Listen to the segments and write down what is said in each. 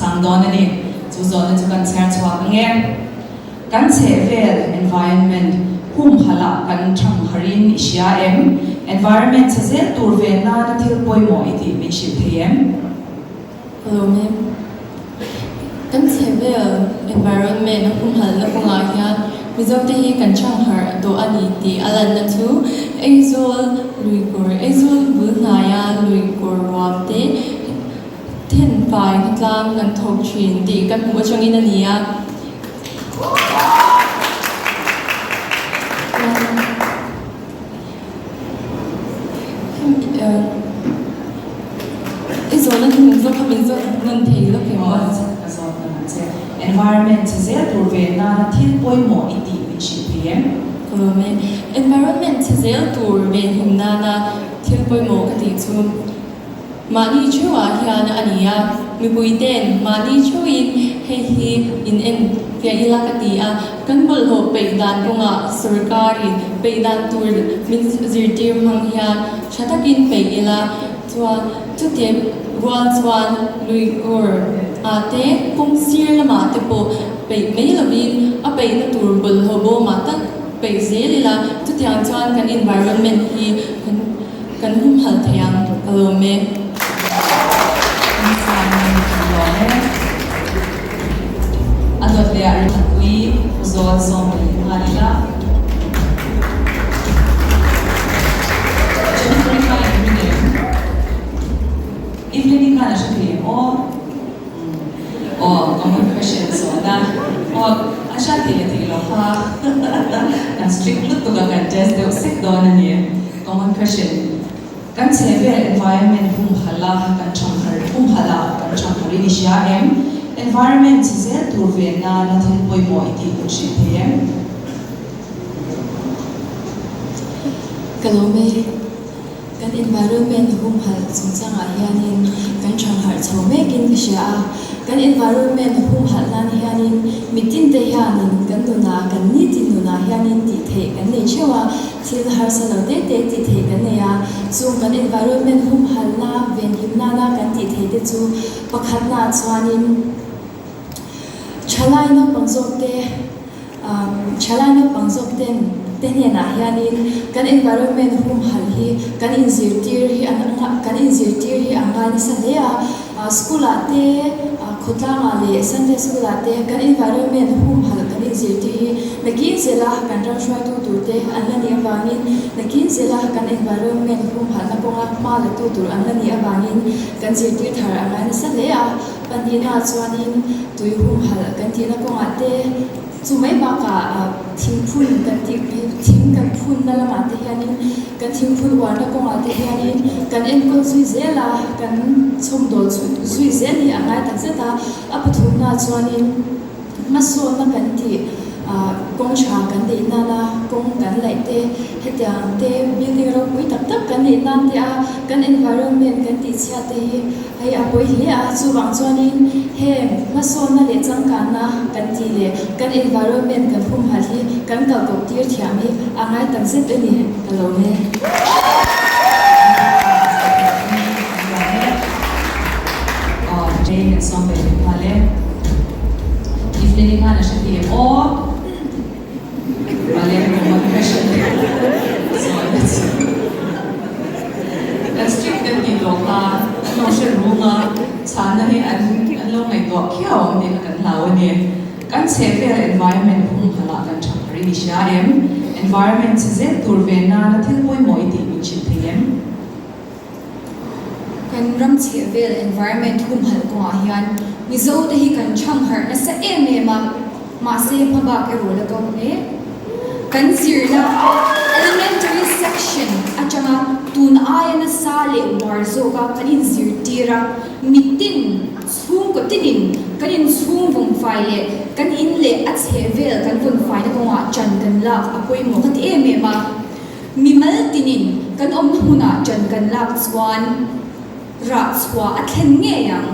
chhang dawn a ni. Chu zawhna chu kan chhiar chhuak ang e. Kan chhehvel, environment, humhalh ah kan thangharin i hria em? Environment chhe zel tur ve nana thil pawimawh i tih min hrilh thei em? Hello ma'am. Kan chhehvel, environment, a humhalhna kawngah hian Mizote hi kan thangharh tawh a ni tih a lanna chu Aizawl luikawr, Aizawl bul hnaia luikawr ruam te thenfai khawtlang kan thawk thin tih ka hmuh atangin a ni a. I zawhna hnung zawk kha min zawt nawn thei lawk em aw? Ka zawt nawn ang che. Environment chhe zel tur ve nana thil pawimawh i tih min hrilh thei em? Ka lawm e. Environment chhe zel tur ve him nana thil pawimawh ka tih chu Mahni theuhah hian a ni a, mipui ten mahni theuhin hei hi in en fiah ila ka ti a, kan bawlhhlawh peih dan kawngah sawrkarin peih dan tur min zirtir hmang hian tha takin peih ila chuan chutiang rual chuan luikawr ah te kawng sir lamah te pawh peih mai lovin a peihna tur bawlhhlawh bawmah tak peih zel ila chutiang chuan kan environment hi kan Kan humhalh thei ang, ka lawm e. Kan chhangin kan lawm e. A dawt leh ah rinpui zawl sawm leh nghal ila. Jennifer-i khan in ring em? Evelyn-i khan a hre thei em aw? Aw, common question zawhna. Aw, a hriat theih leh theih loh kha kan strict lutuk a, kan test deuh sek dawn a ni. Common question, Kan chhehvel environment humhalh a kan thangharh humhalh a kan thangharh in i hria em? Environment chhe zel tur ve nana thil pawimawh i tih hun hrilh thei em? Ka lawm e. Kan environment humhalh chungchangah hianin kan thangharh chho mekin ka hria a. Kan environment humhalh nan hianin mitin te hianin kan nunah kan nitin nunah hianin tih theih kan nei theuh a. Thil harsa lo te te tih theih kan nei a, chung kan environment humhalhna, venhimnana kan tih theih te chu pakhatna chuanin thalai naupang zawk te, thalai naupang zawk ten te hnenah hianin kan environment humhalh hi kan inzirtir hi an kan inzirtir hi a ngai nasa hle a. School ah te, khawtlang ah leh Sunday school ah te kan environment humhalh kan inzirtir hi nakin zela kan ram hruaitu tur te an la nih avangin nakin zela kan environment humhalhna kawnga hma la tu tur an la nih avangin kan zirtir thar a ngai nasa hle a. Pahnihna chuanin tui humhalh kan tihna kawngah te Chu mai bakah thingphun kan tih thing kan phunna lamah te hianin kan thingphun uarna kawngah te hianin kan enkawl zui zel a, kan chhawmdawl zui zel hi a ngai takzet a. A pathumna chuanin hmasawnna kan tih kawng tha kan neih nana kawng kan laih te, hetiang te building ropui tak tak kan neih nan te a kan environment kan tihchhiat te hi Hei a pawi hle a, chuvang chuanin heng hmasawnna leh changkanna kan tih leh kan environment kan humhalh hi kan kalkawp tir thiam hi a ngai tak zet a ni, ka lo ne. Kan strict kan tih tawh kha an lo hre rung a, chhanna hi an an lo ngaihtuah khiau ang tih kha kan hlau a ni. Kan chhehvel environment humhalh ah kan tha thar in i hria em? Environment chhe zel tur ve nana thil pawimawh i tih min hrilh thei em? Kan ram chhehvel environment humhalh kawngah hian Mizo te hi kan thangharh nasa em em a, mahse hmabak erawh la tawk hle. Kan zirna elementary section atanga tun aia nasa leh uar zawka kan inzirtir a, mitin chhungkaw tinin kan inchhung vawnfai leh kan in leh a chhehvel kan vawnfaina kawngah ṭan kan lak a pawimawh ka ti em em a. Mimal tinin kan awmna hmunah ṭan kan lak chuan rah chhuah a thlen ngei ang.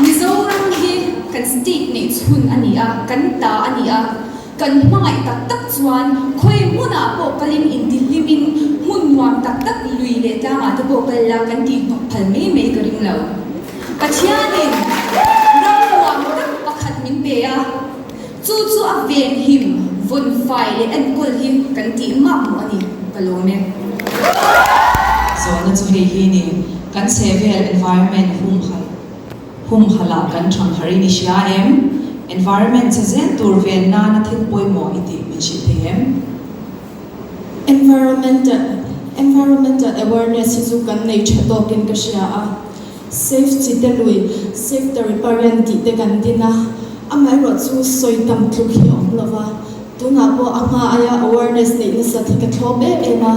Mizoram hi kan state neih chhun a ni a, kan ta a ni a, kan hmangaih tak tak chuan khawi hmunah pawh kalin intihlimin hmun nuam tak tak lui leh tlangah te pawh kal la kan tihhnawk phal mai mai ka ring lo. Pathianin. Chu chu a venhim, vawnfai leh enkawl hi kan tih mak mawh a ni, ka lawm e. Zawhna chu hei hi ni, kan chhehvel environment humhalh humhalh ah kan thangharh in i hria em? Environment chhe zel tur ven nana thil pawimawh i tih min hrilh thei em? Environmental Environmental awareness hi chu kan nei tha tawkin ka hria a. Save Chite Lui, Save the Riparian tih te kan din a, amaherawh chu sawi tam tluk hi a awm lo va, tunah pawh a hma aia awareness neih nasat hi ka thlawp em em a.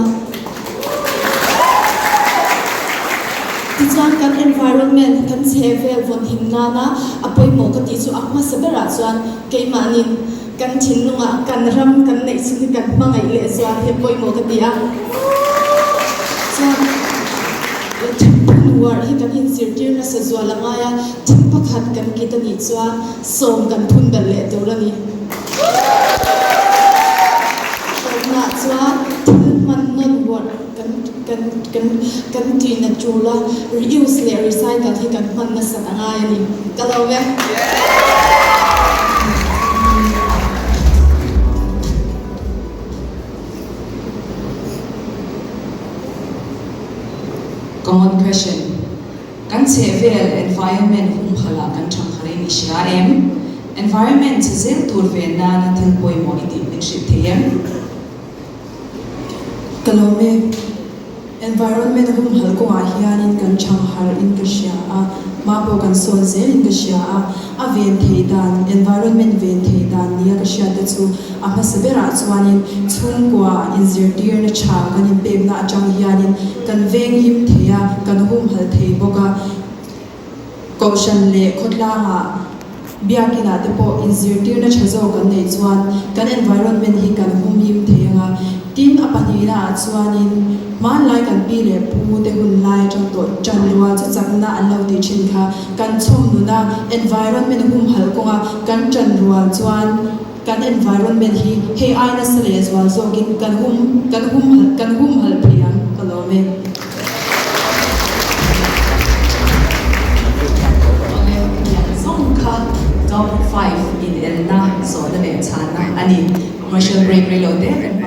Tichuan kan environment, kan chhehvel vawnhim nana a pawimawh ka tih chu a hmasa berah chuan keimahnin kan thinlungah kan ram kan neih chhun hi kan hmangaih leh zual hi a pawimawh ka ti a. Chuan thingphun uar hi kan inzirtir nasa zual a ngai a, thing pakhat kan kit a nih chuan sawm kan phun belh leh tur a ni. Tawpnaah chuan thil hman nawn uar kan kan kan kan tihna tul a, reuse leh recycle hi kan hman nasat a ngai a ni. Ka lo e. Common question, Kan chhehvel environment humhalh ah kan thangharh in i hria em? Environment chhe zel tur ve nana thil pawimawh i tih min hrilh thei em? Ka lawm e. Environment humhalh kawngah hianin kan thangharh in ka hria a, hma pawh kan sawn zel in ka hria a. A ven theih dan, environment ven theih dan nia ka hriat te chu a hmasa berah chuanin chhungkua inzirtirna tha kan inpekna atang hianin kan venghim thei a, kan humhalh thei bawk a. Kohhran leh khawtlangah biakinah te pawh inzirtirna tha zawk kan neih chuan kan environment hi kan humhim thei ang a. Tin, a pahnihnaah chuanin hmanlai kan pi leh pu te hun lai atang tawh tan rual chu chakna an lo tih thin kha kan chhawm nuna environment humhalh kawnga kan tan rual chuan kan environment hi hei ai nasa leh zual zawkin kan hum kan humhalh kan humhalh thei ang ka lawm e. Awle, tiang zawng kha top 5 inelna zawhna leh chhanna a ni. Commercial break rei lo te kan.